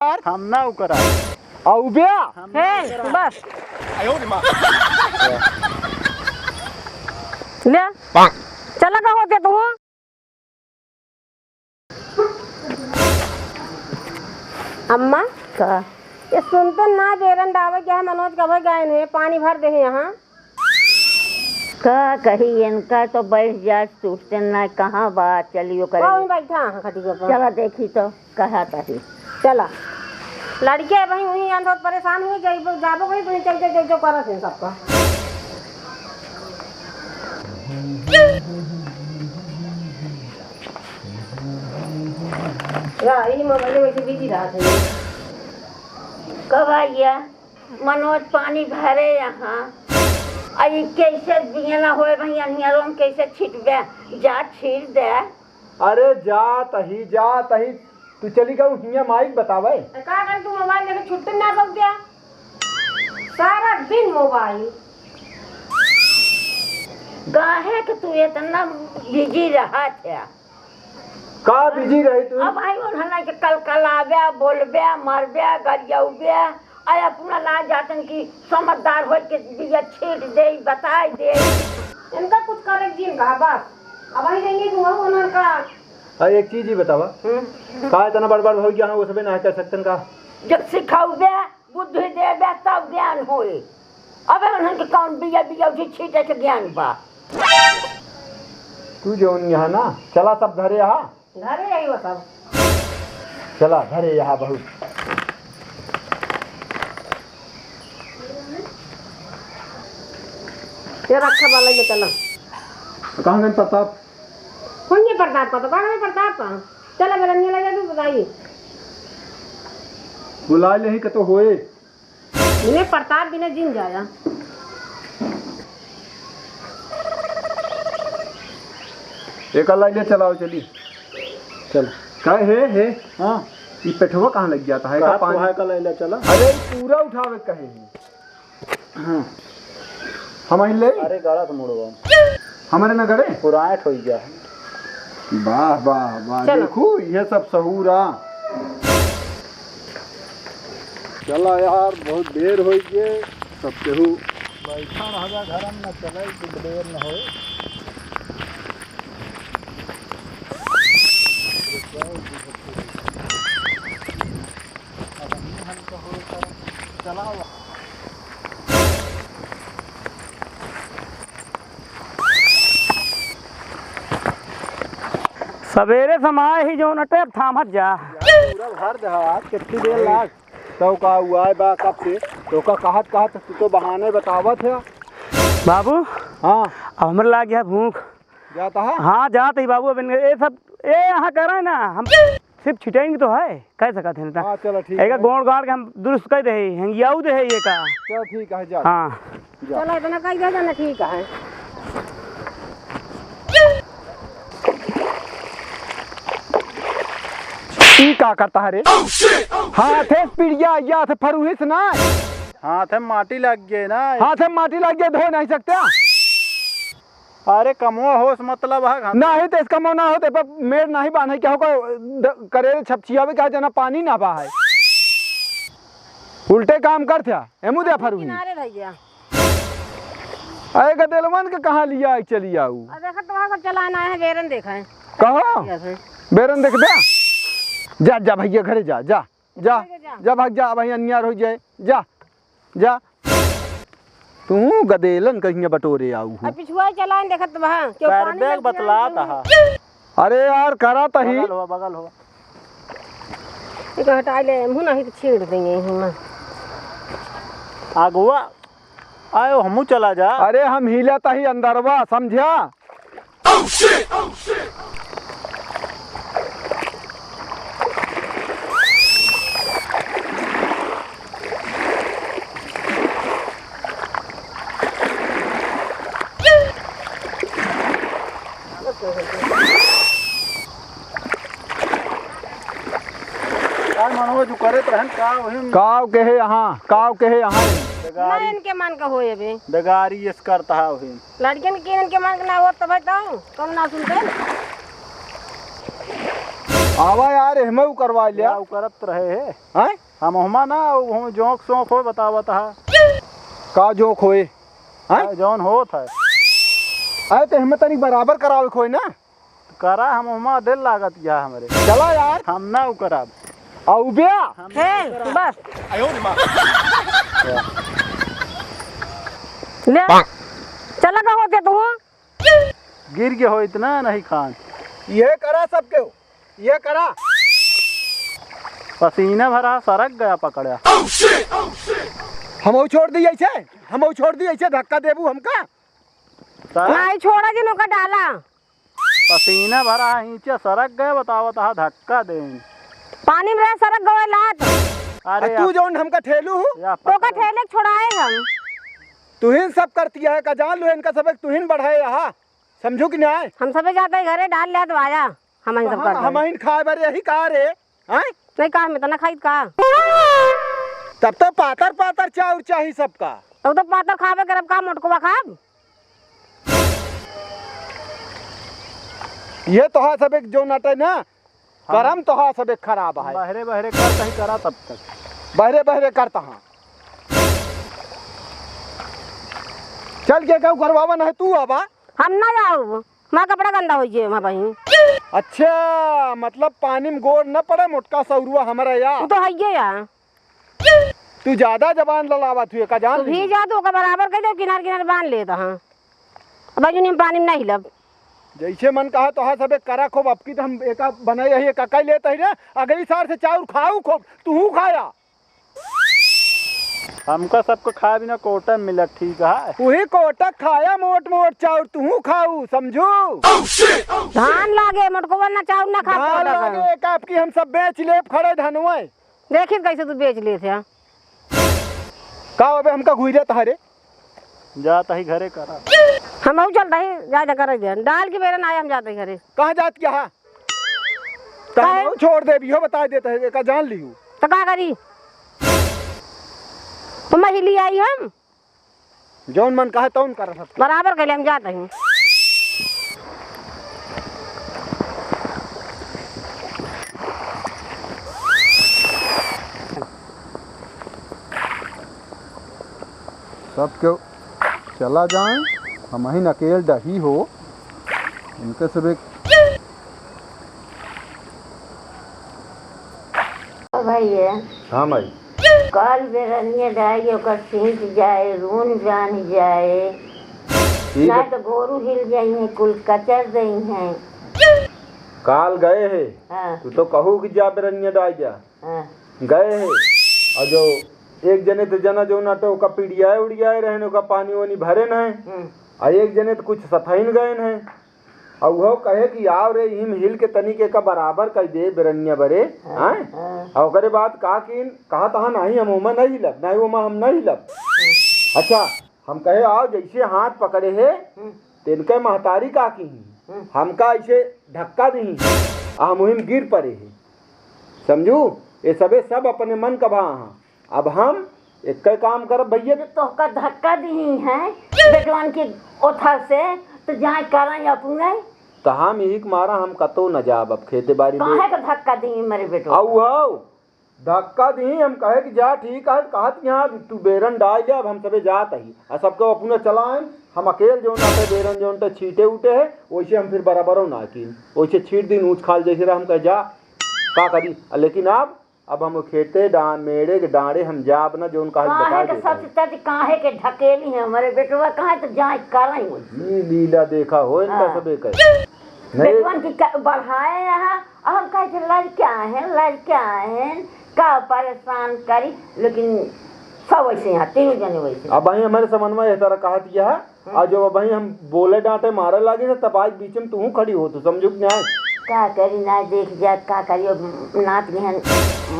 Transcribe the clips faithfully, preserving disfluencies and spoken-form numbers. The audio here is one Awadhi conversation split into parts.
हम ना उकरा। अउबे। हे, बस। ले। चला का होते तू? अम्मा, का? ये सुनते ना, बेरन डावे गया है, मनोज कबे गए हैं, पानी भर दे हैं यहाँ। का कही इनका, तो बैठ जा, सुनते ना, कहाँ बात चलियो करे। वहीं बैठा है खटिया पर। चला देखी तो, कहा तही। चला। लड़के वहीं, वहीं अंदर परेशान हुई, जाइबो, जाबो वहीं, वहीं चल, चल, चल, चल करत हैं सबका। या, ई मोबाइल में से बिजी रहत है। कब आइया? मनोज पानी भरे यहाँ। आ ई कैसे बिना होए भाई अनियरों में कैसे छिटबे? जा छीट दे। अरे जा तही, जा तही। तू चली गऊ हियाँ माइक बतावे। तो का कर तू मोबाइल लेके छुट्टी ना बक दिया? सारा दिन मोबाइल। काहे के तू इतना बिजी रहत है? का बिजी रही तू? अब आई उन्हन के कलकलावे, बोलबे, मरबे, गरियौबे, आई अपना ना जातन कि समझदार होई के बिया छीट दे, बताई दे। इनका कुछ करे के दिन का बस। अब आई जाइए कि वहू उन्हन का। अरे एक चीज ही बतावा, हम्म। का इतना बड़ बड़ हो गया है, वो सबे ना कर सकतन का? जब सिखाउबे, बुद्धि देबे तब ज्ञान होए। अबे उन्हन के कौन बिया बिया उठी छीटे के ज्ञान बा? तू जौन यहाँ ना, चला सब घरे यहाँ। घरे यही वो सब। चला घरे यहाँ बहुत। ये रखा वाला ये चला। कहाँ गए प्रताप? कौन ये प्रताप का? तो कहाँ गए प्रताप का? चला बेरनिया लगा तू बताइए। बुला ले ही कतो होए। बिना प्रताप बिना जिन जाया। एक लाई ले चलाओ चली। चल। का हे, हे? हाँ। ई पेठवा कहाँ लग जाता है? कहा का पानी? तुहाय का लाई ले चला। अरे, पूरा उठावे कहे हैं। हाँ। हम ही ले? अरे, गाड़ा तो मुड़वा। हमारे ना गड़े? पुरायट हो गया है। वाह, वाह, वाह। चलो। देखू, ये सब सहूरा। चला यार, बहुत देर होइ गए, सब केहू बैठा रहबा घर में, न चले, कुछ देर न होए। अब हमनी हन तो हो कर चलाओ। सबेरे समाए ही जौन अटे, अब थामत जा। यार, पूरा भर दे, आज कितनी देर लाग? तो का हुआ है बा कब से? तो का कहत कहत तू तो बहाने बतावत है। बाबू। हाँ। अब हमरे लाग गया भूख। जाता है? हाँ, जात ही बाबू। अब इनके ये सब, ये यहाँ करे ना, हम सिर्फ छिटेंगे तो है, कह सकत है ना। हाँ, चलो, ठीक एका है। गोड़ गाड़ के हम दुरुस्त कर दे, हंगियाऊ दे है ये का। चलो, ठीक है, जा। हाँ। जा। चलो, इतना कह दे ना, ठीक है। ई का करता है रे? हाथे से पिड़िया, या से फरुहिस ना। हाथे में माटी लग गए ना। हाथे में माटी लग गए, धो नहीं सकते। अरे कमवा होस मतलब है घाम। नहीं तो इसका मना होते पर मेड़ नहीं बांधे, क्या होगा? द-, करेरे छपछियावे का जना पानी ना बा है। उल्टे काम कर था, एमू दे फरुही। किनारे रह गया। अरे गदेलवन के कहाँ लिया आई चली आऊ? अब देखा तो वहाँ सब चलाना है, बेरन देखा है। कहो? कैसे? बेरन देख दे। जा, जा भैया घरे जा, जा, जा, जा, जा। जा भाग जा, अब यहाँ नियार हो जाए, जा। जा। तू गदेलन कहीं बटोरे आऊ हो। अब पिछुआ चलान देखत बा, क्यों पानी करबे लग गया बतलात है? अरे यार, करा तही। बगल हो, बगल हो। एक हटा ले, मुँह नहीं तो छेड़ देंगे यहीं में। आगुआ, आयो, हमू चला जा। अरे हम हिला तही अंदरवा, समझा? का मनोज उ करत रहन, का ओहिम काव के है यहाँ, काव के है यहाँ। ना बेगारी, इनके मन का होए बे। बेगारी यस करता है ओहिम। लड़कियन के इनके मन का ना होत तो भाई तो, तुम ना सुनते। आवा यार, एहमे उ करवा लिया। या उ करत रहे है। हैं? हम ओहमा ना, उ हम जोंक सोंक होए बतावत हा। का जोंक होए? हैं? का जौन होत है। अरे तो एहमे तनी बराबर करावे के होए ना। करा, हम ओहमा देर लागत या हमरे। चला यार। हम ना उ कराब। आ उबिया। हे, बस। ले। चला का होते तू? गिर गए हो इतना नहीं खान। ये करा सबके, ये करा। पसीना भरा सरक गया पकड़ा। हम छोड़ दी ऐसे, हम छोड़ दी ऐसे धक्का देबू हमका। सर। नहीं छोड़ा जिन ओका डाला। पसीना भरा नीचे सरक गए बतावत हा धक्का दे। पानी में रह सरक गए लात। अरे आ तू अब जौन हमका ठेलू हूँ। या तो का पकड़। ठेले के छोड़ाए हम। तुहिन सब करती है का जान लो इनका सब तुहिन बढ़ाए यहाँ। समझू कि नहीं? हम सबे जाते ही घरे डाल लिया तो आया। हम ही सब हम, करते हम हैं। ही खाए बारे यही का रे? हैं? नहीं का हम इतना खाइत का? तब तो पातर पातर चाउर चाही सबका। तब तो पातर खाबे करब का मोटकवा खाब? ये तोहा सब एक जो नटे ना, हाँ। करम तोहा सब एक खराब है। बहरे बहरे करता ही करा तब तक। बहरे बहरे करता हाँ। चल के कहू करवावा नहीं तू आबा। हम ना जाऊ, हमारा कपड़ा गंदा हो गया वहाँ वहीं। अच्छा, मतलब पानी में गोड़ न पड़े मोटका सौरुआ हमारा या। वो तो है ही या। तू ज्यादा जबान लड़ावत हुए का जान तू भी ली? जा तो ओकर बराबर कह दो, किनार किनार बांध लेता हाँ। अब अजुन हम पानी में नहीं हिलब। जैसे मन कहा तो हाँ सबे करा खूब, अब की तो हम एका बनाई रही, एका कह लेता ही रे। अगली साल से चाउर खाऊ खूब, तू खाया। हमका सबको खाए बिना कोटा मिला ठीक है। उही कोटा खाया मोट मोट चाउर तू खाऊ, समझू? धान लागे मोटकवा ना चाउर ना खा धान कोटा का। लागे एका अब की हम सब बेच लेब खड़े धनवे। देखित कैसे तू बेच लेत है। का अबे हमका घुइरा तहारे? जात ही घरे करा। हम हऊ चलता ही, जा जा करे दे। डाल के बेरन आए हम जाते ही घरे। कहाँ जात क्या है? काहे? तब छोड़ दे भी हो बता देता है, का जान लियो। तो का करी? तो मैं ही ले आई हम। जौन मन कहे तौन कर सकते। बराबर कहले हम जाते ही। सब केहू चला जाए, हमहिन अकेल डही हो, इनके सब एक ओ भैया, हाँ माई। काल बेरनिया डाई ओकर सींच जाए, रून जान जाए, ठीक ना है। तो गोरू हिल जाई हैं, कुल कचर दई हैं। काल गए है, हाँ। तू तो कहू कि जा बेरनिया डाई जा। हाँ। गए है। और जो एक जने तो जना जो ना तो ओका पिड़ियाए उड़ियाए रहन, ओका पानी वानी भरे न है। हम्म। और एक जने तो कुछ सथाइन गए न है। और वो कहे कि आओ रे, इम हिल के तनी के का बराबर कर दे बेरनिया बरे, हाँ, हैं? हाँ। और ओकरे बाद का कि कहा तहा नहीं, हम ओमा नहीं हिलब, नहीं ओमा हम नहीं हिलब। हम्म। अच्छा, हम कहे आओ जैसे हाथ पकड़े है, हम्म। तेनके महतारी का की, हम्म। हमका ऐसे धक्का दी, आ हम वहीं गिर पड़े है। समझू, ये सबे सब अपने मन का भा हाँ। अब हम एक काम करब भैया। तो तोहका धक्का दिही हैं बेटवन के ओथा से, तो जाए करई अपने। तो हम यही के मारा हम कतो न जाब अब खेते बारी में। काहे का धक्का दिही मेरे बेटवा? आऊ हो, धक्का दिही हम कहे कि जा ठीक है, कहत यहाँ तू बेरन डाल जा, अब हम सबे जात ही। आ सबके अपने चलाएं, हम अकेल जौन आते बेरन जौन ते छीटे उठे है, वैसे हम फिर बराबरो ना की, वैसे छीट दिन ऊँच खाल जैसे रह, हम कहे जा, का करी? आ लेकिन अब अब हम खेते डा-, मेड़े के डाँड़े हम जाब ना, जौन कहा काहे बता के देता सच है। सच काहे के ढकेली है हमरे बेटवा, काहे तो जाँच कराई हो। ई लीला देखा हो इनका हाँ। सबे कहे। नहीं। बेटवन की क-, बढ़ाए यहाँ, और हम कहे कि लड़का है, लड़का है, का परेशान करी, लेकिन सब वैसे यहाँ, तीनों जने वैसे। अब वहीं हमारे समन्वय है, तारा कहा दिया है, हम्म। आ जब अबहीं हम बोले डाँटे मारे लागे ना, तब आज बीच में तू खड़ी हो, तू समझू कि नहीं? का करी ना, देख जा, का करी, अब नात बिहन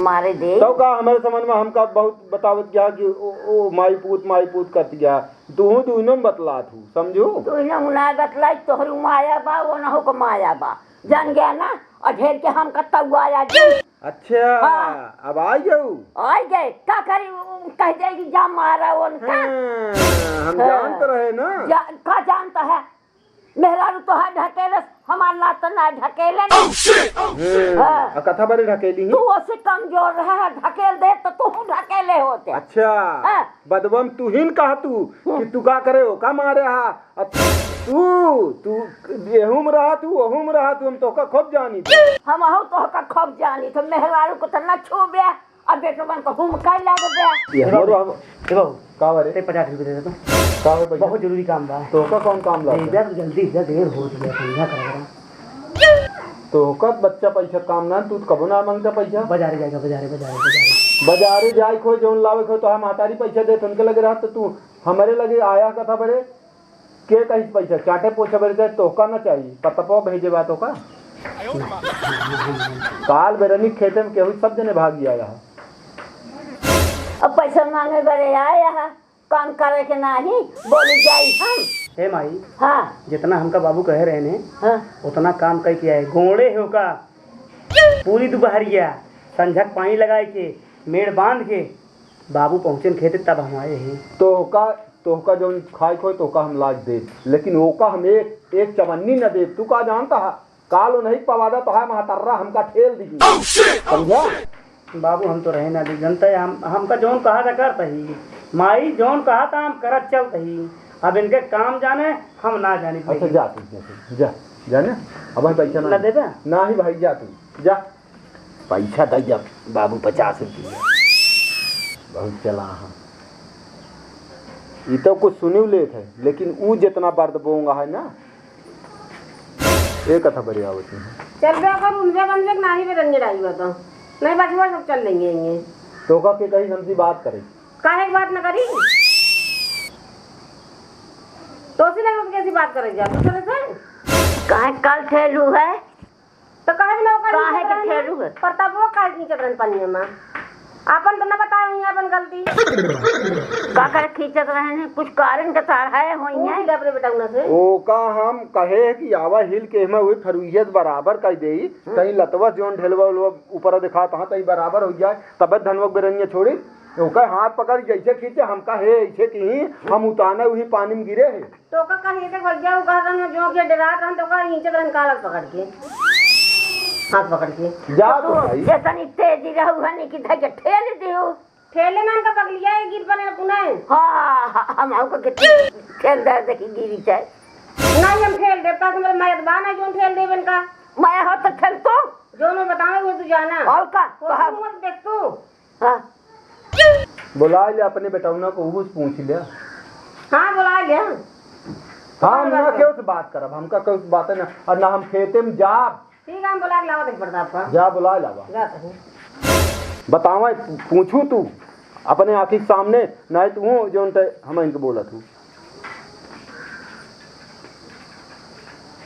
मारे दे। तब का हमारे समझ में हमका बहुत बतावत गया कि ओ, ओ, माई पूत, माई पूत करत गया। तू दोनों में बतलात हूँ, समझू? तू ना उनाय बतलाई, तोहरी माया बा, वो ना हो को माया बा। जान गया ना, और ढेर के हम कत्ता हुआ या जी। अच्छा, हाँ। अब आई गऊ? आई गए, का करी, उ-, कह दे कि जा मारा उनका। हाँ, हम हाँ। जानत रहे ना। जा-, का जानता है? मेहरारू तोहार ढकेले, हमार नात ना ढकेले ना। हम्म, हाँ। आ कथा बरे ढकेली ही? तू ओसे कमजोर रहे, ढकेल दे तो तू ढकेले होते। अच्छा, हाँ। बदबम तू ही न कहा तू हम्म। कि तू का करे हो, का मारे हा? आ तू, तू एहू में रहा तू, ओहू में रहा तू, हम तोहका खूब जानी थी। हम अहू तोहका खूब जानी थी, मेहरारू को तो ना छूबे। अब बेटवन को हुमका लग गया। ये ए बाबू, हमरो हम ए बाबू, का बा रे? ते पचास रुपये दे दे तो। का बा पैसा? बहुत जरूरी काम बा। तोहका कौन काम लाग दे गया? दे, जल्दी दे, देर हो गया, समझा कर करा। तोहका बच्चा पैसा काम ना, तू तो कबो ना मांगता पैसा। बाजारे जाएगा, बाजारे, बाजारे, बाजारे। बाजारे जाए खो, जौन लावे खो, तो हम महतारी पैसा दे, उनके लगे रहा, तो तू हमारे लगे आया कथा बरे। के कहिस पैसा चाटे पोछे बरे चाहे तोहका न चाही, पतपो भेजे बा तोहका। काल बेरनी खेते में केहू सब जने भाग गया रहा। अब पैसा मांगे बरे आए यहाँ, काम करे के नाही, बोली जाई हम। हे माई, हाँ। जितना हमका बाबू कहे रहे ने, हाँ। उतना काम कई के आए। गोड़े है ओका, पूरी दुपहरिया, संझक पानी लगाए के, मेड़ बांध के, बाबू पहुँचन खेते तब हम आए हैं। तोहका, तोहका जौन खाए खोए तोहका हम लाज देब, लेकिन ओका हम एक, एक चवन्नी न देब। तू का जानता है, काल उन्हीं पवादा तोहार महतर्रा हमका ठेल दी। समझा? बाबू हम तो रहे ना दी, जनता है, हम, हमका जौन कहा था करत ही, माई जौन कहा था हम करत चलत ही। अब इनके काम जाने, हम ना जानी। अच्छा जा तू, जा तू, जा, जा ना। अब हम पैसा ना ना देबे? ना ही भाई, जा तू, जा। पैसा दे जब बाबू पचास रुपया। बहुत चला हाँ। ई तो कुछ सुनिव लेत है, लेकिन ऊ जितना बर्द बोंगा है ना, एक कथा बड़ी आवत है। चल बे, अगर उनबे बनबे के नाही बे रंगे डाई बा तो। नहीं बचवा सब चल लेंगे, आएंगे। तो का के कहीं हमसे बात करे? काहे के बात न करी? तो सी लगे कैसी बात करे जा, दूसरे से? काहे कल ठेलू है? तो काहे के ना ओकर काहे नीचे के रहन? ठेलू है? प्रतापवा काहे के नीचे रहन पनिया में? आपन तो ना बताए हुई अपन गलती। का करे खींचत रहन है? कुछ कारण के तार है होई वो है। भी अपने बेटा उना से। ओका हम कहे कि आवा हिल के हमें वही फरुइयत बराबर कर देई, हम्म। कहीं लतवा जोन ढेलवा उलवा ऊपर दिखात हाँ, तहीं बराबर हो जाए, तबे धनवा बेरनिया छोड़ी। ओकर हाथ पकड़ जैसे खींचे, हमका हे ऐसे कि ही हम उताने वही पानी में गिरे है। तो का कही देख भैया, उ कहत रहन जो के डरात रहन, तो का ईंचत रहन कालर पकड़ के, हाथ पकड़ के। जा तो तो भाई। इतनी तेजी रहू हनी कि धके ठेल दियो। ठेले में इनका पगलिया, ये गिर पड़े पुने। हाँ, हाँ, हम हमको के ठेल दे, देखी गिरी चाहे। नहीं, हम ठेल देब, का तुम्हारे मयत बा ना, जो ठेल देब इनका। मैं हो तो ठेल तो। जो मैं बतावे, वो तू जाना। और का? वो तो हम तू मत देख तू। हाँ। बुलाए ले अपने बेटौना को, उहू से पूछ ले। हाँ, बुलाए ले। हाँ, हम ना हाँ। केहू से बात करब, हमका केहू से बात है ना, और ना हम खेते में जाब। ठीक है, हम बुला के लावा देख प्रताप का। जा बुलाए लावा। जा तू। बतावा, पूछू तू अपने आँखी के सामने, नहीं तू जौन ते हम इनके बोलत हूँ।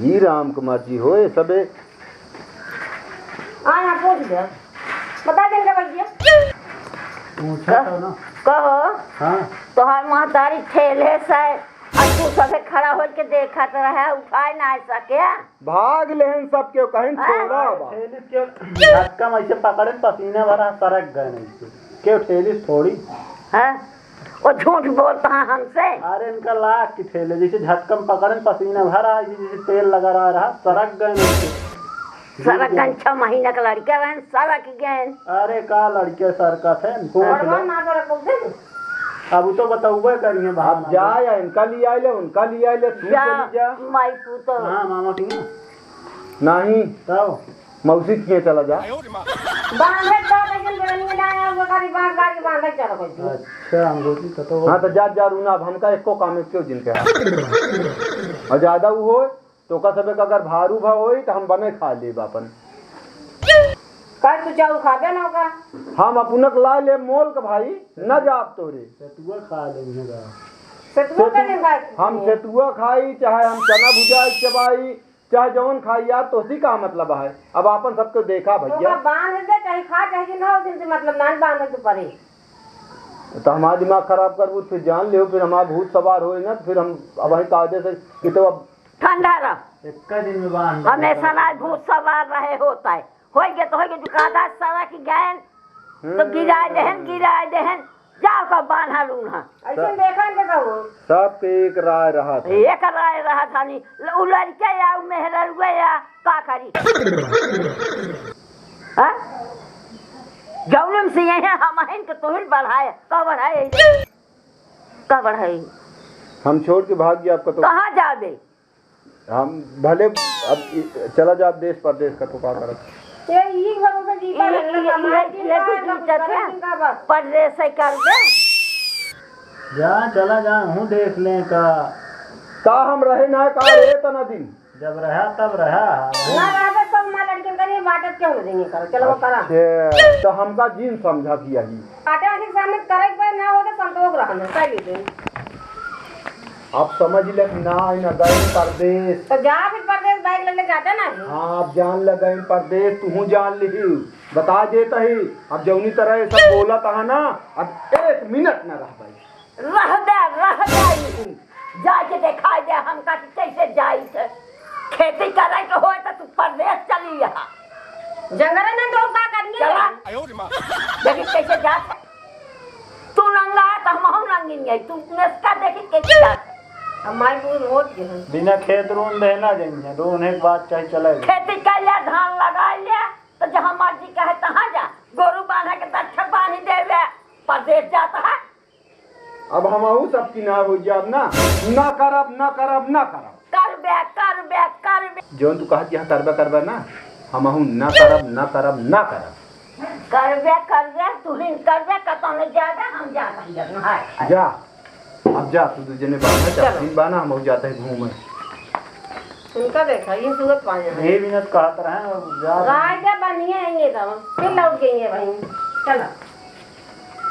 ई राम कुमार जी होए सबे। हाँ, यहाँ पूछ दे। बता दे इनका भैया। पूछा कह-, तो ना। कहो। हाँ। तोहार महतारी ठेले से, अब तू सबे खड़ा होके देखत रहे, उठाए ना सके। भाग लेहन सब केहू, कहीं हाँ। छोड़ा बा। ठेली के झटका में ऐसे पकड़े, पसीना भरा, सरक गए नहीं से। केहू ठेली थोड़ी। हाँ। वो झूठ बोलता है हमसे। अरे इनका लाग की ठेले, जैसे झटकम पकड़न पसीना भर आ, जैसे तेल लगा रहा, रहा, सरक गए नीचे। सरक गए, छह महीना का लड़का रहन, सरक गए। अरे का लड़के सरकत है, पूछ लो। बड़वा मार सरक दे। अब तो बतौबे करिए अब बहाना। जा या इनका ले आए ले, उनका ले आए ले, तू जा, चली जा। माई पूतो। हाँ, मामा की ना। नहीं। तब? मौसी के चला जा। बांधे तो लेकिन बेरनिया ना आया, वो गाड़ी बांध, गाड़ी बांधे चला गई। अच्छा, हम रोटी तो, तो हाँ, तो जा, जा रूना, अब हमका एको काम है क्यों जिनके हाथ। और ज्यादा वो होए, तो का सबे का अगर भारू भा होई, तो हम बने खा लेब अपन। का तू चाउर खाबे ना का? हम अपनक ला ले मोल के भाई, न जाब तोरे। सतुआ खा लेंगे गा। सतुआ सेतु-, का नहीं खाए? हम सेतुआ खाई, चाहे हम चना भुजाई चबाई, चाहे जवन खाई यार, तोहसी का मतलब है? अब आपन सबके देखा तो भैया। का बांध दे, चाहे खा, चाहे जिन हो, जिनसे मतलब ना बांधे के पड़े। तो हमारा दिमाग खराब करबू, फिर जान लियो, फिर हमारा भूत सवार होए ना, तो फिर हम अब वहीं कायदे से कि तो अब ठंडा रह। इक्का दिन में बांध हमेशा ना भूत सवार रहे होता है। होई गए तो होई गए, जो कादा सारा की गैन, तो हम्म। गिराए देहन, गिराए देहन। जाओ का बान्हा लून्हा। अइसन देखा न देखा हो। सबके एक राय रहत है। एक राय रहत हनी। ल-, उ लड़के या, उ मेहररुए या, का करी? हाँ? जौनम से यही हमहिन के तोहिन बढ़ाए, का बढ़ाए? का बढ़ाए? हम छोड़ के भाग गया आपका तो। कहाँ जाबे? हम भले अब इ-, चला जा देश परदेश का तो का करत। ये ई भरोसा जी पर ये, ये, ये, ये, ये तो ना कुछ करे, इनका बस। परदेश से कर दे। जा, चला जा, हूँ देख लें का। का हम रहे ना का रे इतना दिन? जब रहा तब रहा। ना रहबे तो माँ लड़किन का नहीं बाटत क्यों नहीं देंगे करो, चलो वो करा। अच्छा, तो हमका जिन समझा दिया ही। बाटे आखिर सामने करे के ना हो तो संतोष रहना, कर लीजिए। अब समझ ले कि ना, ना गए परदेश। तो जा फिर परदेश, bag ले ले जाते ना। हाँ, अब जान ले गए परदेश, तू जान लिही। बता देत ही, अब जौनी तरह ये सब बोलत है ना, अब एक मिनट ना रह पाई। रह दे, रह दे, यहीं। जाके दिखाई दे हमका कि कैसे जाई थे। खेती करे के होए तो तू परदेश चली यहाँ। जंगल में तो का करनी चला। है? देखी कैसे जात है। तू नंगा है तो हमहू नंगी नहीं है। तू नस्का देखी कैसे जात है। अब माई बूढ़ होत गए हैं। बिना खेत रोन दे ना जाइए, रोने के बाद चाहे चले जाए। खेती कर लिया, धान लगा लिया, तो जहाँ मर्जी कहे तहाँ जा। गोरू बांधे के दच्छा बांधी देवे, परदेश जाता है। अब हमहू सब किनार हो जाब ना, ना करब, ना करब, ना करब। करबे, करबे, करबे। जौन तू कहत यहाँ करबे, करबे ना, हमहू ना करब, ना करब, ना करब। करबे, करबे, तू ही करबे, कतौ नहीं जाबे, हम जात हई अब, हाय, हाय। जा, अब जा, तू दू जने बाना, चलो। चार दिन बाना, हमहू जात हई घूमे। उनका देखा, ये सूरत पाए हैं। यही बिनत कहत रहे, अब जा। राय के बनिए हैं ये तो, फिर लौट गई है भाई। चलो।